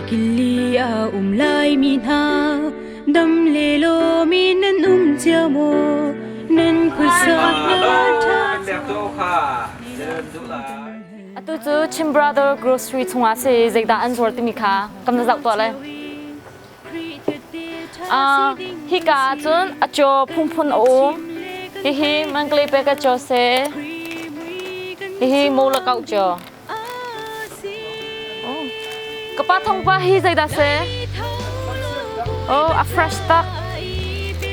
Kili a um lai mi hna dam le lomi nan um cio maw nan khuasa hna ṭha. Atu cu Chin Brother Grocery chungah si zeidah an zuar timi kha kan va zoh tuah lai. Hika ah cun a caw phunphun a um. Hihi Mangkle pe ka caw si. Hihi Molakau caw. Ka pa thong pa hi zeidah si? Oh, a fresh tak.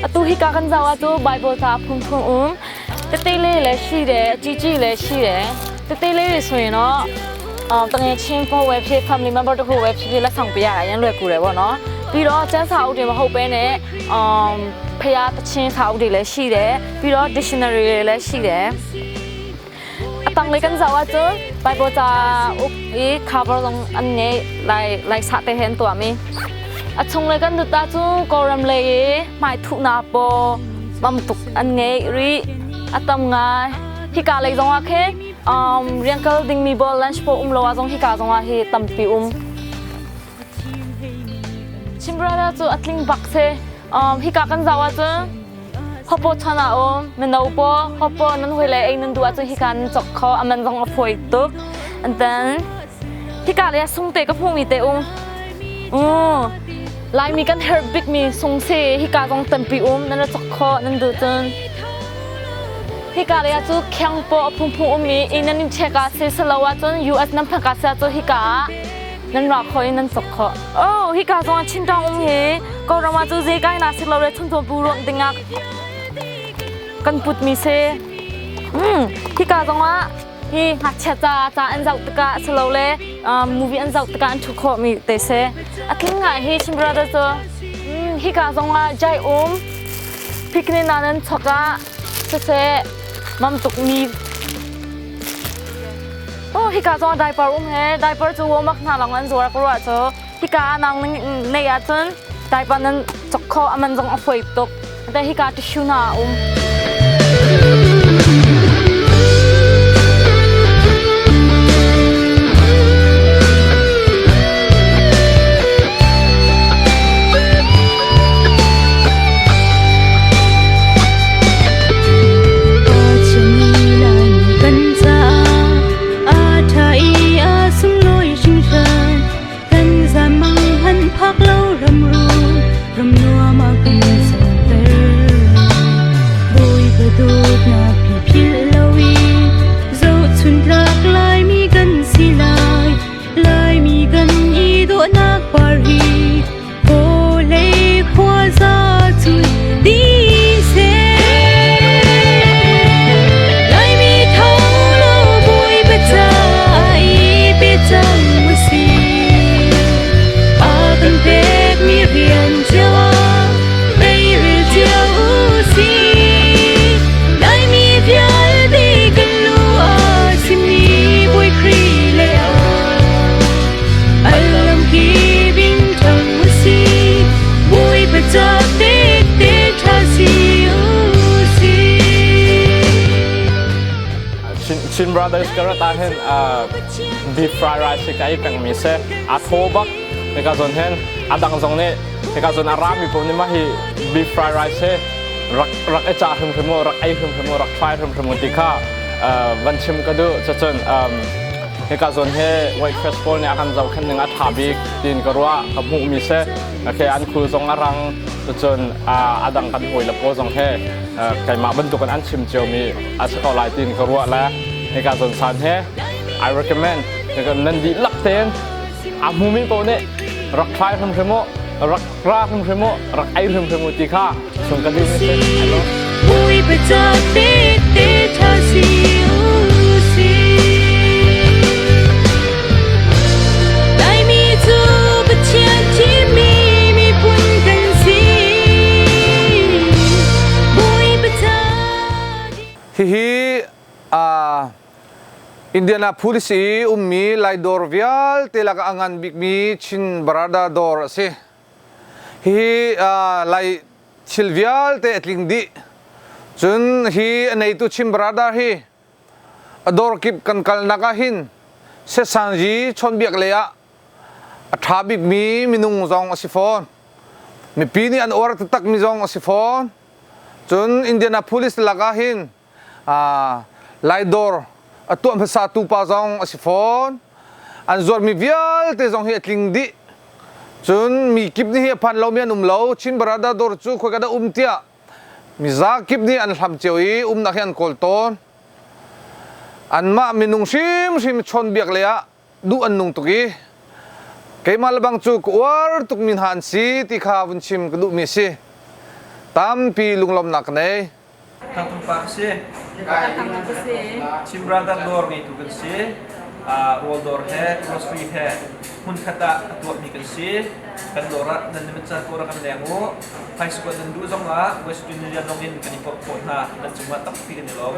Atu hika kan zoh ah cu Bible ca phunphun um. Tete le le shi de, cici le shi de. Tete le le sui no. တငယ်ချင်းဖို့ဝဲဖြစ် family member တခုဝဲဖြစ်ဖြစ်လက်ဆောင်ပေးရတာရန်လွယ်ကူတယ်ပေါ့နော်ပြီးတော့ကျန်းစာအုပ်တွေမဟုတ်ဘဲနဲ့အမ်ဖျားတချင်းစာအုပ်တွေလည်းရှိတယ်ပြီးတော့ dictionary တွေလည်းရှိတယ်အတန်လေးကန်ဇာဝကျ Bible စာအုပ်i cover long an ngei lai lai sa te hen tua mi a chung le kan duta chu koram le mai thu na po mam tuk an ngei ri atam ngai hika lei zong ah khe rian kal dingmi bol lunch po um lo ah zong hika zong ah hi tampi um. Chin brother cu a tling bak se. Hika kan zau ahcun hopo chan ah um mino po hopo nan hoi le ei nan duh ahcun hika nan chok kho aman zong a fawi tuk. And then hika le sungte ka hmuhmi te um. Laimi kan herh bikmi sung si hika zong tampi um nan ra chok kho nan duh cun. Hika lei ah cu khiangpaw a phungphung ummi inn nan in check ah si silo ahcun US nan phak ah si ahcun hika ah nan ra kho i nan sok khawh. Oh, hika zong ah Chinṭang um hi Kawlram ah cu zei kai na si lo le chuncaw bu rawnh dingah kan putmi si. Hika zong ah hi ngakchia ca ca an zoh tikah silole movie an zoh tikah an ṭhu khawhmi te si. A tling ngai hi Chin Brother cu. Hika zong ah jai um picnic na nan chok ah siseh mam tukmi Oh hika zong ah diaper um he diaper cu womak hna lawng an zuar ka ruah cu hika ah nang nei ahcun diaper nan chok kho aman zong a fawi tuk te hika tissue hna a um. Kan caah a ṭha i a sunglawi hringhran. Kan zamang han phak lo ram rum, ram nuam a kan serter. Bawipa dawtnak hi philh lo i zohchuntlak Laimi kan si lai. Laimi kan i dawhnak par hi vawlei khuaza cun dih seh. Laimi tho law Bawipa caah i pe cang u sih. A kan pekmi rian cio ah teiril cio u sih. Laimi vialte kan lu ah simi Bawi Khrih le ah alam kip in ṭhang u sih. Bawipa ca tehte ṭha si u sih. Chin Brothers ka rat ah hin beef fried rice hi ka ei pengmi si. A thaw bak. Hika zawn hin a dang zong nih hika zawn a rami paoh nih mah hi beef fried rice hi rak rak i cah hrimhrim u, rak ei hrimhrim u, rak try hrimhrim u ti kha van chim ka duh. Cucun hika zawn hi White Fresh pawl nih a kan zohkhenh ning a ṭha bik tiin ka ruah, ka hmuhmi si. Okay, an khul zong a rang. Cucun a dang kan hawile pawl zong he keimah bantukin an chim ciomi a si ko lai tiin ka ruah le hika zawn san hi I recommend nan dihlak tein a hmumi paoh nih rak try hrimhrim u, rak ra hrimhrim u, rak ei hrimhrim u ti kha sung ka duhmi si. I love. Laimi cu Pathian thimmi miphun kan si. Bawipa ca Hihi Indianapolis i ummi Lai dawr vialte lakah a ngan bikmi Chin Barada dawr a si. Hihi Lai thil vialte a tling dih. Cun hi a neitu Chin Barada hi a dawr kip kan kalnak ah hin Setsangyi chawnbiak lei ah A ṭha bikmi minung zong a si fawn. Mipi nih an uar taktakmi zong a si fawn. Cun Indianapolis lakah hin Lai dawr a tuah hmasatu pa zong a si fawn. An zuarmi vialte zong hi a tling dih. Cun mi kip nih hi a phan lomi an um lo. Chin Barada dawr cu khoika dah um tiah miza kip nih an hlam cio i umnak hi an kawl tawn. Anmah minung hrimhrim chawnbiak lei ah duh an nung tuk i keimah lebang cu ka uar tukmi hna an si ti kha vun chim ka duhmi a si. Tampi lunglawmhnak ka nei. Thangthang pa ka si. Chin Brother dawr ngeitu kan si. Rawl dawr he grocery he hmunkhat ah a tuahmi kan si. Kan dawr ah nan nimit caan ko rak kan leng u. Phaisa kuat nan duh zong ah West Union zong in kan i pawt khawh hna. Nan cungah tampi kan i lawm.